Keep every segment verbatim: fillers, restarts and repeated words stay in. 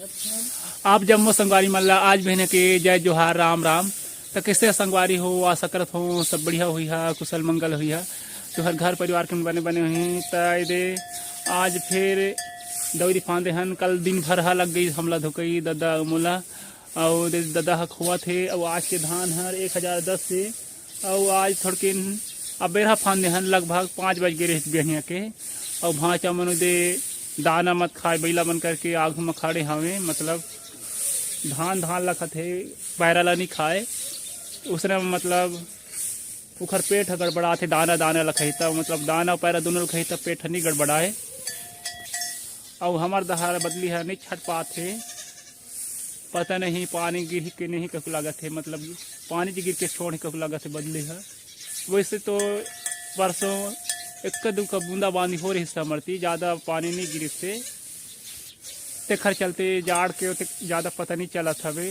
आप जम्मो संगवारी मन ला आज बिहने के जय जोहार, राम राम। त कइसे संगवारी हो? आशा करत हो सब बढ़िया होही हा, कुशल मंगल होही हा। तुहर घर परिवार के बने बने होही। त एदे आज फिर दौरी फांदे हन। कल दिन भर हा लग गई हमला धोकई, ददा अउ मोला। अउ एदे ददा ह खोवत हे। अउ आज के धान हर एक हजार दस हे। अउ आज थोड़किन अबेरहा फांदे हन, लगभग पाँच बज गे रहिस बिहनिया के। अउ भांचा मन ओदे दाना मत खाए बइला मन करके आगू म खड़े हावे, मतलब धान धान ल खाथे, पैरा ल नी खाए। उसने मतलब ओखर पेट ह गड़बड़ाथे, दाना दाना ल खाही त, मतलब दाना अउ पैरा दुनों ल खाही त पेट ह नी गड़बड़ाए। अउ हमर दहार बदली ह नी छट पाथे। पता नहीं पानी गिरही के नहीं कहू लागत हे, मतलब पानी जे गिर के छोड़ हे कहू लागत हे बदली ह। वैसे तो परसों एक दुका बूंदा बांदी हो रहिस हमर ती, ज्यादा पानी नहीं गिरिस हे, तेखर चलते जाड़ के ओते ज्यादा पता नहीं चलत हवे।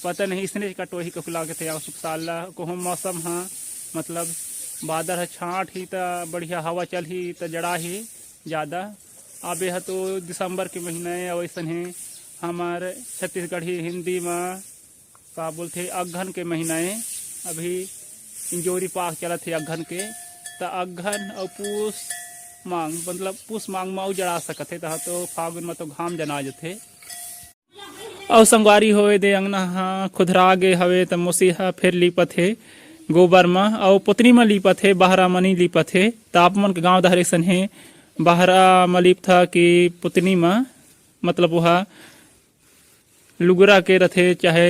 पता नहीं इसने कटोही कहू लागत हे या सुखसाला कहूँ मौसम ह, मतलब बादर ह छांट ही त बढ़िया हवा चलही त जड़ा ही ज्यादा। अब यह तो दिसंबर के महीना हे, अउ अइसन हे हमर छत्तीसगढ़ी हिंदी म का बोलथे, अगहन के महीना हे। अभी इंजोरी पाक चलत हे अगहन के, त अगहन अउ पूस मांग, मतलब पूस मांग म अउ जड़ा सकत हे, तहा तो फागुन म तो घाम जना जथे। अउ संगवारी हो एदे अंगना ह खुदरा गे हवे, त मोसी ह फेर लीपत हे गोबर म, अउ पोतनी म लीपत हे, बहरा म नी लीपत हे। त आप मन के गांव डहर अइसन हे, बहरा म लीपथा कि पोतनी म, मतलब ओहा लुगरा के रथे, चाहे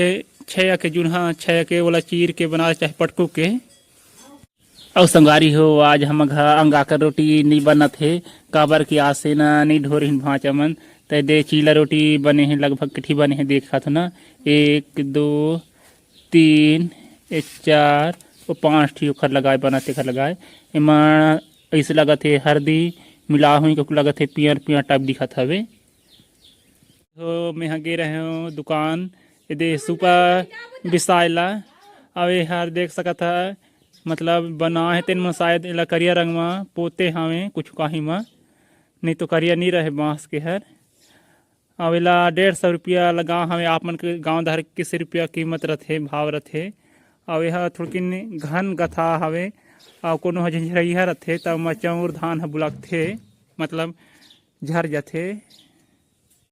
छया के जुनहा छया के, ओला चीर के बना, चाहे पटकू के। अउ संगवारी हो, आज हमर घर अंगाकर रोटी नी बनत हे, काबर कि आसेना नी ढोरिन भांचा मन, त एदे चीला रोटी बने हे, लगभग किठी बने हे, देखत हो ना, एक, दो, तीन, ए, चार, ओ पांच ठी ओखर लगाए बनत हे, एखर लगाए। एमा अइसे लगत हे हरदी मिला हुई, कहू लगत हे पियर पियर टाइप दिखत हवे। तो मैं ह गे रहे हूँ दुकान, एदे सुपा बिसाए ला। अब ये हर देख सकत ह, मतलब बना हे तेन म शायद एला करिया रंग म पोते हावे कुछ काही म, नहीं तो करिया नहीं रहे बांस के हर। अब एला डेढ़ सौ रुपया लगा हवे। आप मन के गांव डहर किसे रुपया कीमत रथे, भाव रथे। अब यह थोड़किन घन गथा हवे, अउ कोनो ह झंझरइहा रथे त मचौर धान ह बुलकथे, मतलब झर जथे।